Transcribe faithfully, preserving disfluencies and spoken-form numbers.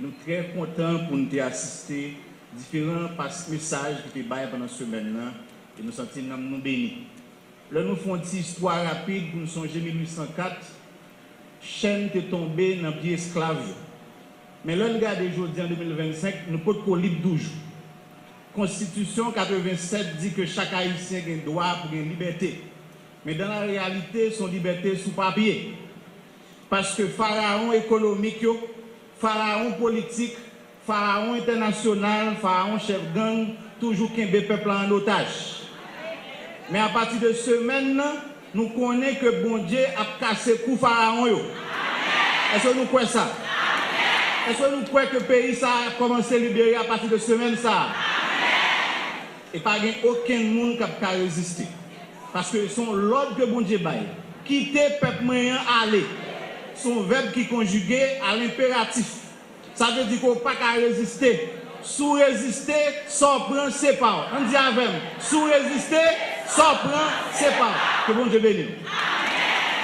Nou trè kontan pou n te asiste diferan pas mesaj ki te bay pandan semèn nan, e nou santi nanm nou beni. Lè nou fè yon ti istwa rapid pou n sonje mil uit san kat, chèn te tonbe nan pye esklav yo. Men lè n gade jodi an de mil vennsenk, nou potko lib toujou. Konstitisyon katrevennsèt di ke chak Ayisyen gen dwa pou gen libète. Men dans la réalité, se yon libète sou papye. Paske farawon ekonomik yo, farawon politik, farawon entènasyonal, farawon chèf gang toujou kenbe pèp la an otaj. Men apati de semèn nan, nou konnen ke Bondye ap kase kou farawon yo. Èske nou kwè sa? Èske nou kwè ke peyi sa a ap kòmanse libere apati de semèn sa a? E pa gen okenn moun k ap ka reziste. Paske se yon lòd ke Bondye bay. Kite pèp mwen an ale. Se yon vèb ki konjige a lenperatif. Sa vle di ke w pa ka reziste. Si w reziste, sa w pran se pa w. Ann di avè m, si w reziste, sa w pran se pa w. Ke Bondye beni w.